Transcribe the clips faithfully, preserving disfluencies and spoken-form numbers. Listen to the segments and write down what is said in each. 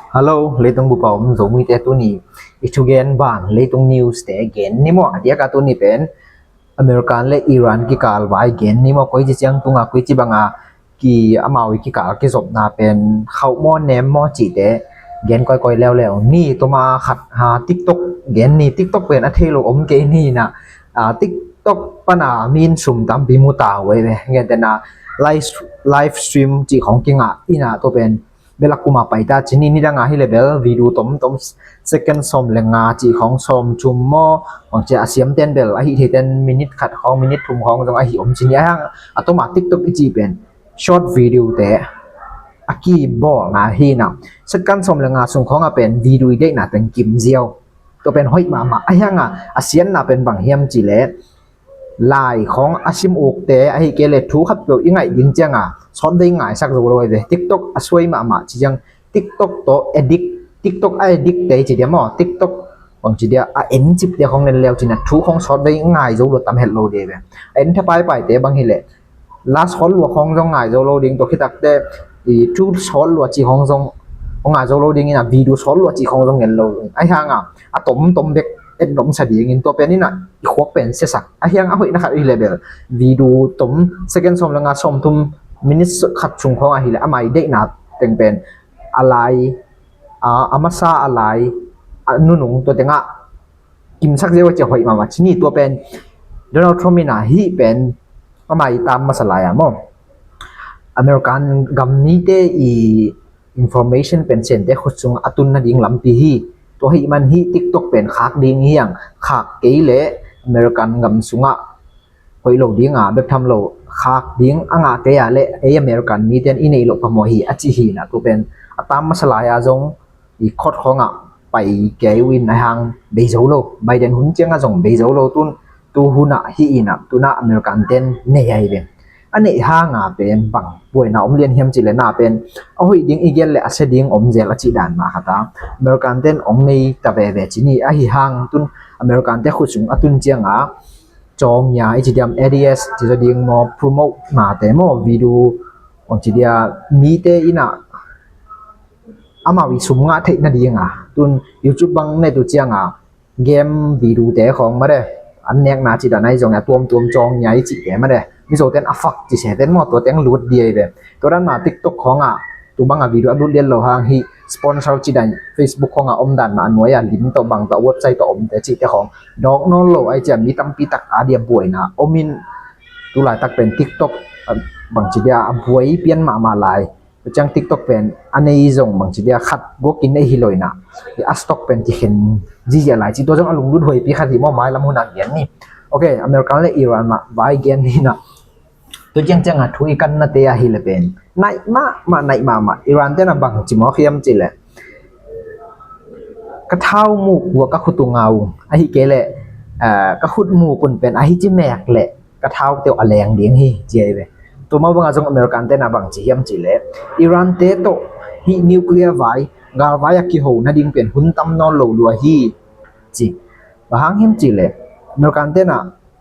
Hello, leitung bup a om Zomite, tuni i thugen ban leitung news te gen ni maw, a diak a tuni pen American le Iran kikal vai gen ni maw, koi ci ciang tung a, koi ci bang a ki amau i kikal kizopna pen khauh maw nem maw cihte gen koikoi leuleu ni. Tua mah khat ha, TikTok gen ni. TikTok pen a thei lo om kei ni na. Ah, TikTok pan a mi in sum tampi mu ta uh ei ve. Gentehna live, live stream cih khawng kingah in a, tua pen belak kum a pai ta ci ni. Nidang a hi le bel video tomtom, second sawm le nga cih khawng, sawm thum maw, bang ci a siam ten bel a hih thei ten minute khat khawng, minute thum khawng zong a hih om ci ni. A hang a tom a TikTok i cih pen short video te a kibawlna hi na. Second sawm le nga sung khawng a pen video i deihna teng kim ziau. Tua pen hoih mahmah. A hang a a siatna pen bang hiam ci le, lai khawng a sim ukte, ahih kei le thu khat peuh i ngaih ding ciang a sawtvei ngaisak zo lo ei ve. TikTok a suai mahmah ci ciang, TikTok tawh addict, TikTok a addict te ci dia maw, TikTok bang ci dia a en cipte khawng nen leu ci na, thu khawng sawtvei ngai zo lo tam het lo dia ve. A en tha paipaite bang hi le, la sawt lua khawng zong ngai zo lo ding, tua khitakte i thu sawt lua ci khawng zong ngai zo lo ding in a, video sawt lua ci khawng zong ngen lo ding. A hang a a tomtom bek en domsa ding in, tua pen in a i khuak pen siasak. A hang a hoihna khat i hi le bel video tom, second sawm le nga, sawm thum, minute khat sung khawng a hi le, a mai deihna teng pen a lai, a, a masa a lai, a nunung tua teng a kimsak ziau a ci a hoih mahmah ci ni. Tua pen Donald Trump in a hih pen a mai tam masa lai a maw, American gam mite i information pen Chinate khut sung a tun nading lampi hi. Tua hih man hih TikTok pen khak ding hi hang, khak kei le American gam sungah hoih lo ding a, bek tham lo, khak ding a ngah kei a le ei American mite in i neih loh phamawh hi a ci hi na. Tua pen a tam masa lai a zong i court khawng ah pai kei uh in, a hang bei zo lo. Biden hun ciang a zong bei zo lo, tun tu hun ah hih in a, tun a American ten nei ahi ve. A neih hang a pen bang buaina om lian hiam ci le, na pen a hoih ding i gen le a sia ding om zel a cih dan mah khat a American ten ong nei ta veve ci ni. Ahi hang tun American te khut sung a tun ciang a, cawng nia i ci diam, ads ci zaw ding maw, promote na te maw, video ong ci dia, mite in a amau i sum ngah theih nading a, tun YouTube bang net uh ciang a game video te khawng mah de, an nekna ci dan ahi zong a tuamtuam cawng nia i cihte mah de, Mizo ten a fak ci se ten maw, tua teng lut dia i ve. Tua dan mah TikTok khawng ah tu bang a video a lut lian lo hang hi, sponsor ci dan Facebook khawng ah om dan mah a nuai a lim tawh bang tawh website tawh omte cihte khawng dawk nawn lo ahi ciang mi tampi tak a dia buaina om in, tu laitak pen TikTok, ah, bang ci dia a buai pian mahmah lai. Tua ciang TikTok pen a nei zong bang ci dia khat guak in nei hi lo in a, i a stock pen kikhen zizia lai ci. Tua zong a lunglut huaipi khat hi maw, mailam hun a gen ni. Ok, American le Iran mah vai gen ni na. Tua ciang ciang a thu i kan nate a hi le pen naih mahmah, naih mahmah. Iran ten a bang ci mawk hiam ci le, ka thau muk uh a ka khut uh ngau, ahih kei le, ah, ka khut muk un pen ahi ci mek le ka thau teuh a leng ding hi ci ahi ve. Tua mah bang a zong American ten a bang ci hiam ci le, Iran te tawh hih nuclear vai, galvai a kiho nading pen hun tam nawn lo lua hi ci. Bang hang hiam ci le, American ten a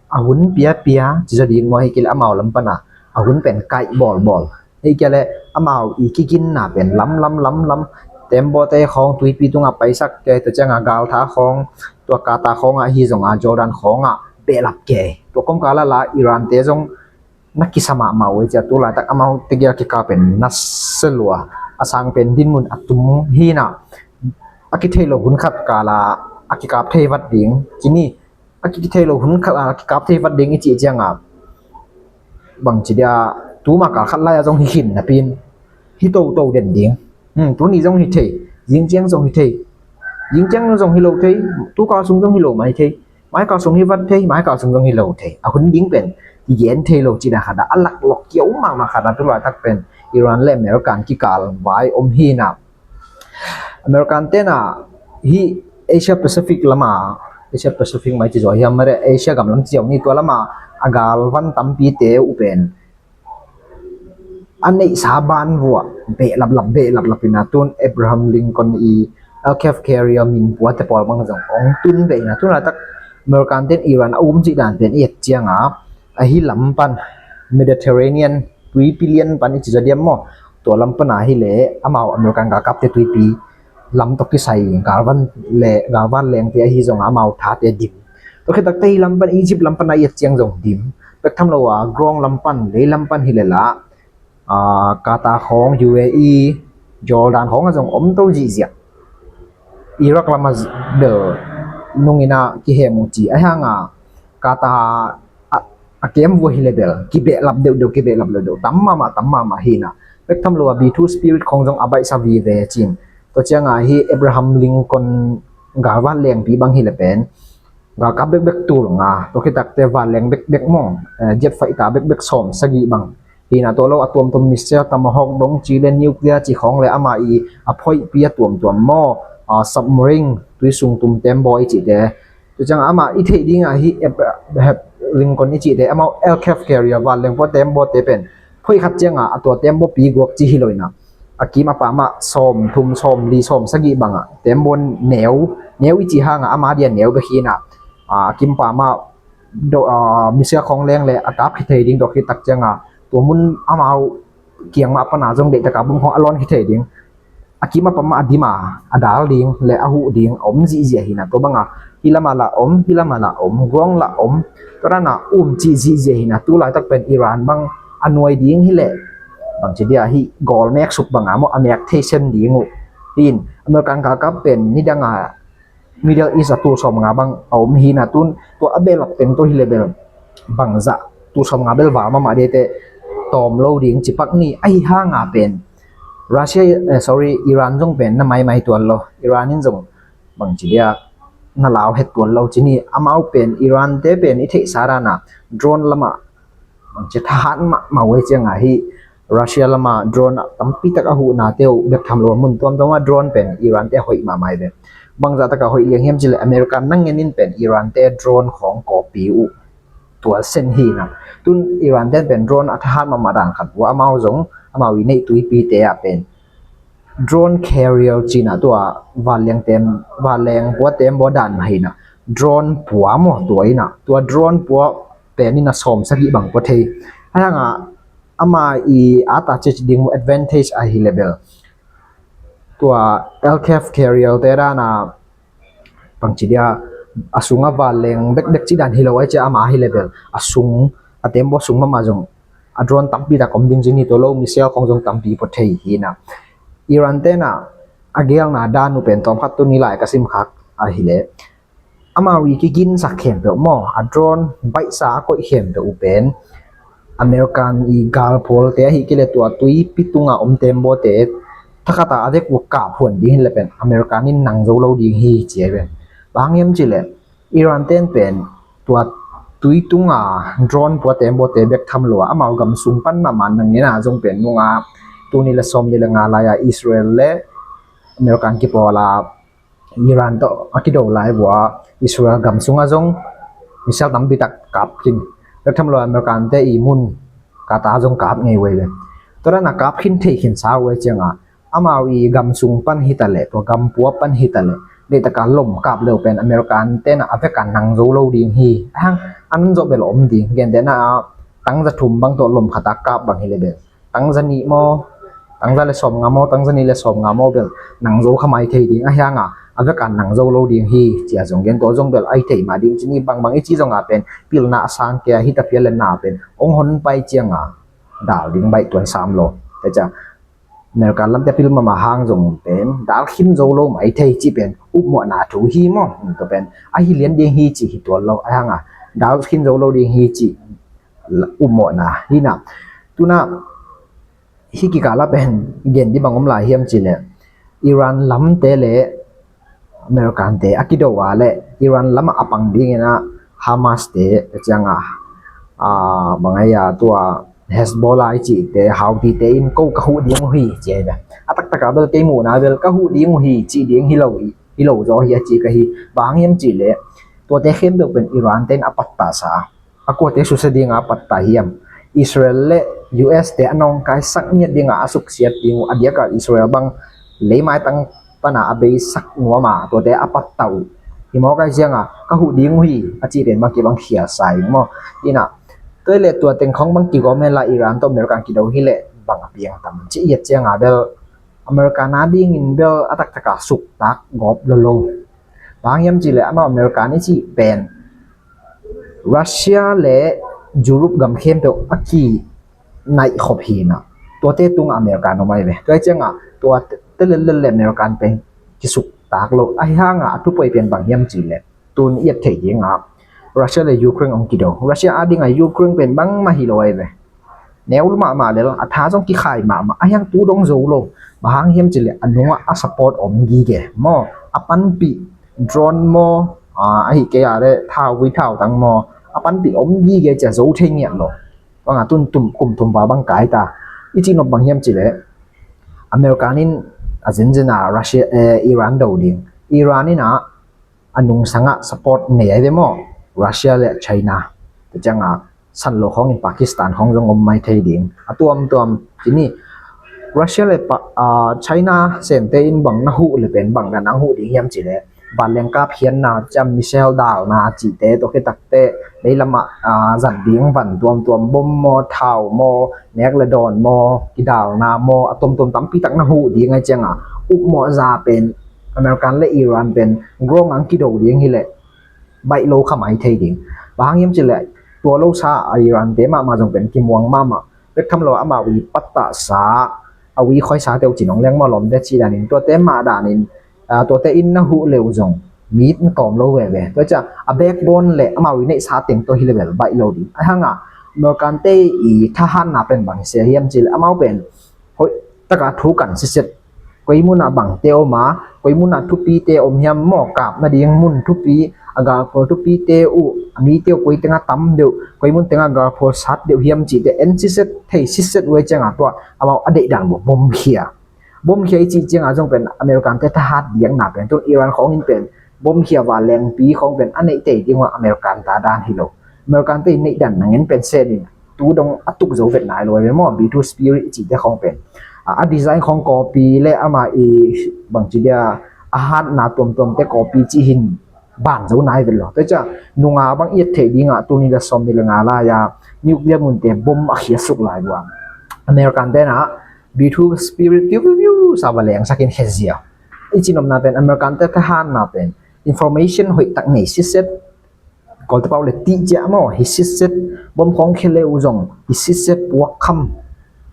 a hun piapia ci zaw ding maw, ahih kei le amau lam pan a a hun pen kaih bawlbawl. Ahih kei le amau i kiginna pen lamlam lamlam, tembaw te khawng tuipi tungah paisak kei, tua ciang a galtha khawng, tua Qatar khawng ah ahi zong a, Jordan khawng ah behlap kei. Tua kawmkal ah la Iran te zong na kisa mahmah uh ei cia, tu laitak amau tegel kikal pen na se lua, a sang pen dinmun a tum hi na. A kithei lo hun khat kal a a kikap thei vat ding ci ni. A kithei lo hun khat a kikap thei vat ding i cih ciang a, bang ci dia, tu mah kal khat lai a zong hi khin napi in hi toto den ding. Hmm, tuni zong hi thei, zing ciang zong hi thei, zing ciang zong hi lo thei, tu kal sung zong hi lo mai thei, mai kal sung hi vat thei, mai kal sung zong hi lo thei. A hun ding pen kigen thei lo ci dan khat a, a lak lok kiau mahmah khat a tu laitak pen Iran le American kikal vai om hi na. American ten a hih Asia Pacific lam a, Asia Pacific mai ci zaw hiam mah de, Asia gam lam ci zaw ni, tua lam a a galvan tampi te uh pen a neihsa ban vuah behlaplap, behlaplap in a, tun Abraham Lincoln i aircraft carrier min pua te pawl bang zong ong tun ve in a, tu laitak American ten Iran a um cih dan pen i et ciang a, ahi lam pan Mediterranean tuipi lian pan i ci zaw diam maw, tua lam pan a hi le amau American galkap te tuipi lam tawh kisai galvan le galvan lengte ahi zong amau thate dim. Tua khit takte hih lam pan Egypt lam pan a i et ciang zong dim. Bek tham lo a Grong lam pan, lei lam pan hi le la, ah, Qatar khawng, U A E, Jordan khawng a zong om to zihziah. Iraq lam a bel nungin a kihem uh ci ahi hang a Qatar a, a kem vua hi le bel kibehlap deuhdeuh, kibehlap deuhdeuh tam mahmah, tam mahmah hi na. Bek tham lo a B two Spirit khawng zong a baihsa vive cin. Tua ciang a hi Abraham Lincoln galvan lengpi bang hi le pen galkap bekbek tul nga, tua khit takte vanleng bekbek maw, eh, jet fighter bekbek sawm sagih bang hi na. Tua lo a tuamtuam missile, Tomahawk dong ci le nuclear ci khawng le ama i a phoihpi a tuamtuam maw, ah, submarine, tui sung tum tembaw i cihte. Tua ciang ama i theih ding a hi Ab-, Ab-, Lincoln i cihte, amau aircraft carrier, vanleng pua tembawte pen phoih khat ciang a, a tua tembawpi guak ci hi lo in a, a kim a pam ah sawm thum, sawm li, sawm sagih bang a tembaw neu, neu i cih hang a ama dia neu bek hi na, a kim pam ah do, ah, missile khawng leng le a kap khit thei ding, tua khit tak ciang a tua mun amau kiang mah pan a zong deihtak a bom khawng a lawn khit thei ding. A kim a pam ah a dim a, a dal ding le a huh ding a om zihziah hi na. Tua bang a hih lam a lah om, hih lam a lah om, Grong lah om. Tua dan a um cih zihziah hi na. Tu laitak pen Iran bang a nuai ding hi leh bangci dia hih gawl mek suk bang a maw, a mek thei sem ding uh. Hi in American galkap pen nidang a Middle East a tul sawm nga bang a om hi na. Tun tua a behlap teng tawh hi le bel bangzah, tul sawm nga bel val mahmah dei teh tawm lo ding ci pak ni. Ahi hang a pen Russia, eh, sorry, Iran zong pen na maimai tuan lo. Iran in zong bangci dia na lau het tuan lo ci ni. Amau pen, Iran te pen i theihsa dan a drone lam a bangci thahat mahmah uh ei ciang a hi Russia lam a drone a tampi tak a huhna te uh bek tham lo a, mun tuamtuam a drone pen Iran te a hoih mahmah hi ve. Bangzah tak a hoih liang hiam ci le American nangen in pen Iran te drone khawng kawpi uh tual sen hi na. Tun Iran te pen drone a thahat mahmah dan khat uh a, amau zong amau i neih tuipi te ah pen drone carrier ci na, tua vanleng tem, vanleng pua tembawdan hi na, drone pua maw, tua hi na. Tua drone pua pen in a sawm sagih bang pua thei. Ahi hang a ama i ata cih ding uh advantage ahi le bel tua aircraft carrier te dan a bangci dia a sung a vanleng bekbek ci dan hi lo ai cia, ama hi le bel a sung, a tembaw sung mahmah zong a drone tampi tak om ding ci ni. Tua lo missile khawng zong tampi pua thei hi na. Iran te na a gelna dan uh pen tawm khat tu ni lai ka sim khak ahi le amau i kiginsak khempeuh maw, a drone baihsa a koih khempeuh uh pen American i galpualte ahi kei le tua tuipi tunga om tembawte thakhat a a vek uh kap huan ding hi le pen American in nang zo lo ding hi ci ai pen. Bang hiam ci le Iran ten pen tua tui tunga drone pua tembawte bek tham lo a, amau gam sung pan mahmah nang ngen a zong pen nunga tuni le sawm ni le nga lai a Israel le American kipawl a Iran tawh a kido lai vua Israel gam sungah zong missile tampi tak kap khin. Bek tham lo American te i mun Qatar zong kap ngei uh ei ve. Tua dan a kap khin thei khin sa uh ei ciang a amau i gam sung pan hi ta le, tua gam pua pan hi ta le, deihtak a lom kap leu pen American te na a vek a nang zo lo ding hi. Ahang a nan zawh bel om ding, gentehna a tangza thum bang tawh lom khat a kap bang hi le bel tangza nih maw, tangza le sawm nga maw, tangza nih le sawm nga maw bel nang zo kha mai thei ding. Ahi hang a a vek a nang zo lo ding hi ci a zong gen, tua zong bel ahi thei mah ding ci ni. Bangbang i ci zong a pen pilna a sang kei a hi ta phial le na pen ong hon pai ciang a dal ding baih tuan sam lo. Te cia American lamte pil mahmah hang zong pen dal khin zo lo mai thei ci pen upmawhna thu hi maw. Tua pen ahi lian ding hi ci hi tuan lo. Ahi hang a dal khin zo lo ding hi ci upmawhna hi na. Tuna hi kikal a pen gen di bang om lai hiam ci le Iran lamte le American te a kido a le Iran lam a pang dingin a Hamas te ciang a, a, bang ai a tua Hezbollah i cihte, Houthi te in ko ka huh ding uh hi ci ai ve. A taktak a bel kei muhna bel ka huh ding uh hi ci ding hi lo hi, hi lo zaw hi a ci ka hi. Bang hiam ci le tuate khempeuh pen Iran te in a patta sa a, kuate susia dinga patta hiam? Israel le U S te a nawngkaisak ngiat dinga a suksiat ding uh, a diaka Israel bang leimaitang pana a beisak nuama tuate a patta uh hi mawk ai cianga ka huh ding uh hi a cih pen bang kibang khial sa ing maw? Ina tuai le tua teng khong bang kigawm hen la Iran tawh American kido hi leh bang a piang tam ci iat cianga bel American a dingin bel a taktaka suktak gawp lolo. Bang hiam cih leh amah American i cih pen Russia le Europe gam khempeuh a kinaih khop hi na. Tuate tungah American om ahi ve. Tua hi ciangah tuate lellel le American pen kisuktak lo. Ahi hangah a thupoi pen bang hiam cih leh tun i et theih dingah Russia le Ukraine hong kido. Russia a dingah Ukraine pen bangmah hi lo ahi ve. Neu mahmah lel a, tha zong kikhai mahmah, a hiang tu dong zo lo. Bang hang hiam cih leh a nungah a support om gige maw, a panpih drone maw, a, ahi kei a le thau, vui thau tang maw, a panpih om gige cia zo thei ngiat lo. Bang a tun tum, kum thum val bang kai ta. I cih nop bang hiam cih leh American in a zenzen a Russia, eh, Iran do ding. Iran in a a nungsangah support nei ahi ve maw, Russia le China. Tua ciangah san lo khawngin Pakistan khawng zong om mai thei ding. A tuamtuam cih ni Russia le Pa-, ah, China semte in bang na huh le pen bang na nang huh ding hiam cih leh vanleng kap hianna, ciam missile dalna cihte, tua khit takte leilamah, ah, zat ding van tuamtuam, bom maw, thau maw, nek le dawn maw, kidalna maw, a tuamtuam tampi tak na huh ding ahi ciangah upmawh za pen American le Iran pen ground ang kido ding hileh baih lo kha mai thei ding. Bang hang hiam cih leh tua lo sa a Iran te mahmah zong pen kimuang mahmah. Bek tham lo amah ui pattah sa, a ui khoi sa teu cin hong leng maw lawm te cih danin, tuate mah danin, ah, tuate in na huh leu zong mit na tawm lo veve. Tua ciah a backbone le amah ui neih sa teng tua hi le bel baih lo ding. Ahi hangah American te i thahatna pen bang hi sia hiam cih leh amau pen hoih taka thu kan siset. Koi munah bangte om a, koi munah thupite om hiam maw, kap nading mun thupi, a galphual thupite uh, a mite uh koi tengah tam deuh, koi mun tengah galphual sat deuh hiam cihte en siset, thei siset uh ahi ciangah tua amau a deihdan uh bomkhia. Bomkhia i cih ciangah zong pen American te thahat diakna pen tun Iran khawng in pen bomkhia vanlengpi khawng pen a neih tei ding uh a American ta dan hi lo. American te i neihdan na ngen pen senin tu dong a tuk zo vet nai lo ve maw, B two Spirit i cihte khawng pen. A, a design khawng copy le amah i bangci dia a hatna tuamtuamte copy cih hin ban zo nai vet lo. Tua ciah nunga bang i et theih dingah tuni le sawm ni le nga lai-a nuclear munte bom a khiasuk lai uh a American tenah B two Spirit piu piu piu sa va lengsakin khezia. I cihnopna pen American te thahatna pen information hoih tak nei siset, Kawlte pau le tih ciah maw, hi sitset, bom khawng khia le uh zong hi sitset puak kham,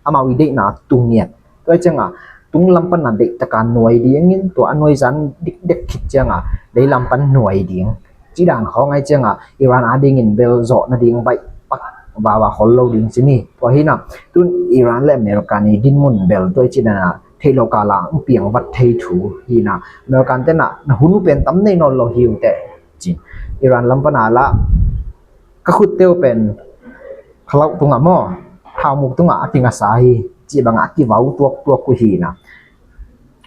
amau i deihna tung ngiat. Tua ciangah tunglam pana deih taka nuai dingin tua a nuai zan dikdek khit ciangah leilam pan nuai ding. Cidan khawng ai ciangah Iran a dingin bel zawh nading baih pak vava khol lo ding ci ni. Tua hinah tun Iran le America ni dinmun bel tua i cidanah theih lo kala piang vat thei thu hinah American tenah na hun uh pen tam nei nawn lo hi uh teh. Ci. Iran lam pana lah ka khutte uh pen khalauh tungah maw, haumuk tungah a kingasa hi, ci bangah a kivau tuaktuak uh hi na.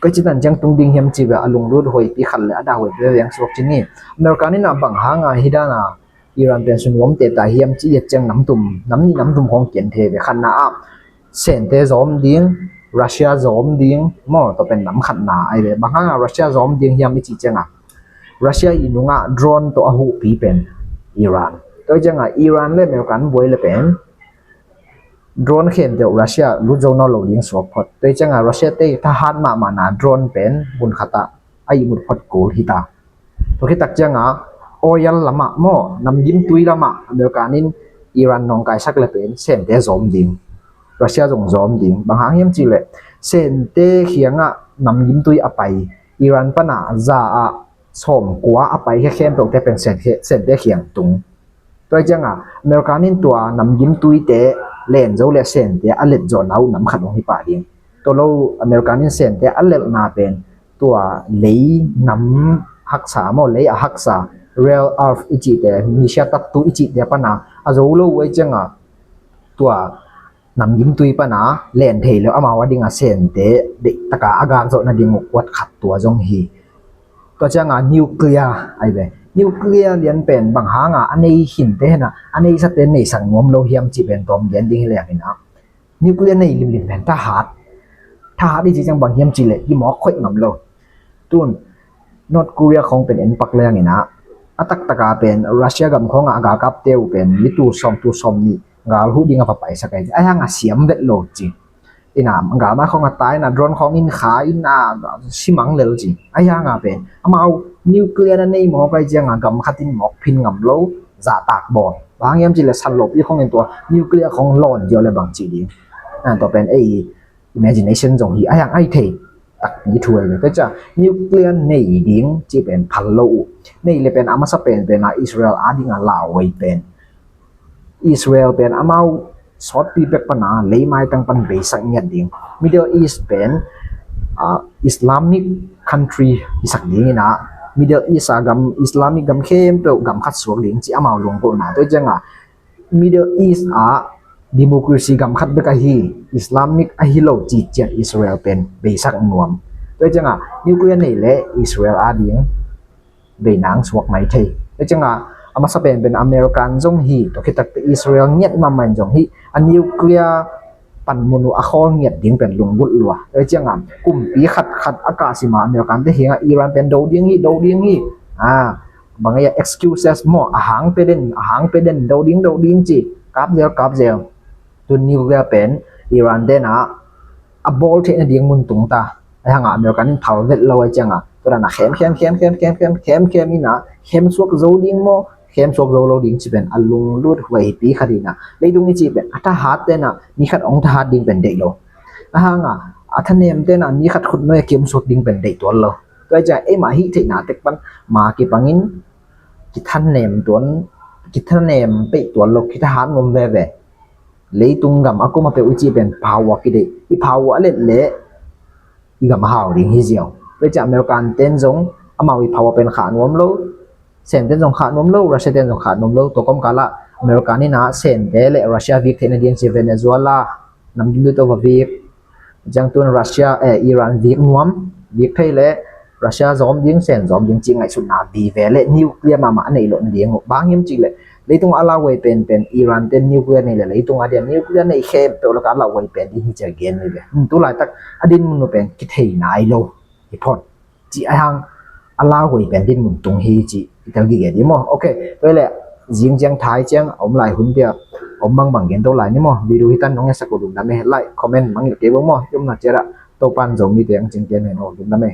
Koi citan ciang tung ding hiam ci beh a lunglut huaipi khat le a dah huaipi veng suak ci ni. America ni na bang hanga hi dana Iran pen sun nuam teta hiam ci iat ciang namtum, nam nih namtum khawng kian thei ve khatna ah Sente zawm ding, Russia zawm ding maw, tua pen nam khatna ai ve. Bang hanga Russia zawm ding hiam i ci ciangah Russia i nungah drone tawh a huhpi pen Iran. Tua ciangah Iran le American buai le pen drone khen deuh Russia lut zo nawn lo ding suak phot. Tua ciangah Russia te thahat mahmahna drone pen mun khatah a ihmut phot kul hita. Tua khitak ciangah oil lamah maw, namgimtui lamah American in Iran nawngkaisak le pen Sente zawm ding, Russia zong zawm ding. Bang hang hiam ci le Sente khiangah namgimtui a pai, Iran pana za ah sawmkua a pai khe khempeuhte pen Sente khiang tung. Tua ciangah American in tua namgimtuite len zo le Sente a let zawhna uh nam khat hong hi pah ding. Tua lo American in Sente a lelhna pen tua lei nam haksa maw, lei a haksa, rare earth i cihte, misia tattu i cihte pana a zo lo uh ai ciangah tua namgimtui pana len thei lo amau a dinga Sente deihtaka a gak zawh nading uh kuat khat tua zong hi. Tua ciangah nuclear ai ve. Nuclear lian pen bang hanga a nei khinte hena a nei sate nei sang nuam lo hiam ci pen tawm gen ding hi leng ina. Nuclear nei limlim pen thahat. Thahat i ci ciang bang hiam ci le i mawk khoih ngam lo. Tun North Korea khawng pen en pak leng ina a taktaka pen Russia gam khawngah a galkapte uh pen mi tul sawm tul sawm nih gal huh ding a va paisak ai. Ai hanga siam vet lo ci. Ina galmai khawng a tai ina drone khawng in kha ina simang lel ci. A hianga pen amau nuclear na nei mawk ai cianga gam khat in mawk phin ngam lo zahtak bawl. Bang hiam ci le san lopi khawng in tua nuclear khawng lawn ziau le bang ci ding. Tua pen ei imagination zong hi a hiang ai thei takpi thu ai ve. Tua ciang nuclear nei ding ci pen phal lo uh. Nei le pen a masa pen pen a Israel a dinga lauhuai pen Israel pen amau sawtpi bek pana leimaitang pan beisak ngiat ding. Middle East pen uh, Islamic country hisak ding ina Middle East a gam Islamic gam khempeuh gam khat suak ding ci amau lunggulhna. Tua cianga Middle East a democracy gam khat bek ahi Islamic ahi lo ci ciat Israel pen beisak nuam. Tua cianga nuclear nei le Israel a ding veinang suak mai thei. Tua cianga a masa penpen American zong hi tua khitakte Israel ngiat mamain zong hi a nuclear panmun uh a khawl ngiat ding pen lunggulh lua. Tua cianga kumpi khatkhat a kahsima American te hinga Iran pen do ding hi do ding hi. A bang a excuses maw a hang peden a hang peden do ding do ding ci kapzel kapzel. Tu nuclear pen Iran tena a bawl theihna ding mun tung ta. A hanga American in phal vet lo a cianga tua dana khem khem khem khem khem khem khem khem ina khem suak zo ding maw khem suak zo lo ding ci pen a lunglut huaipi khat ina leitung i ci pen a thahat tena mi khat ong thahat ding pen deih lo. A hanga a thanem tena mi khat khut noi a kim suak ding pen deih tuan lo. Tua ciang eima hih theihna tek pan ma kipangin kithanem tuan kithanem peih tuan lo kithahat nuam veve. Leitung gam a kuma peuh i ci pen power kideih i power a let le i gam a hau ding hi ziau. Tua ciang American ten zong amau i power pen khah nuam lo. Sen ten zong khah nuam lo Russia ten zong khah nuam lo tua kawmkala American ina Sen te le Russia vik theihna ding ci Venezuela nam dundut over vik. Ciang tun Russia eh, Iran vik nuam vik thei le Russia zawm ding Sen zawm ding ci ngaihsutna vive le nuclear mahmah a neih loh na ding uh bang hiam cih le leitung a lauhuai penpen Iran ten nuclear nei le leitung a dia nuclear nei khempeuh laka a lauhuai pen ding hi cia gen hi ve. Tu laitak a dinmun uh pen kithei nai lo hi phot. Ci a hang a lauhuai pen dinmun tung hi ci i tel gige di maw. Ok, tua le zing ciang thai ciang a om lai hun dia om bangbang gen to lai ni maw. Video hi tan nong e sak uh lungdam e like comment mangil kei bo maw. I omna ciara Topan Zomi te ang cing ken hen aw lungdam e.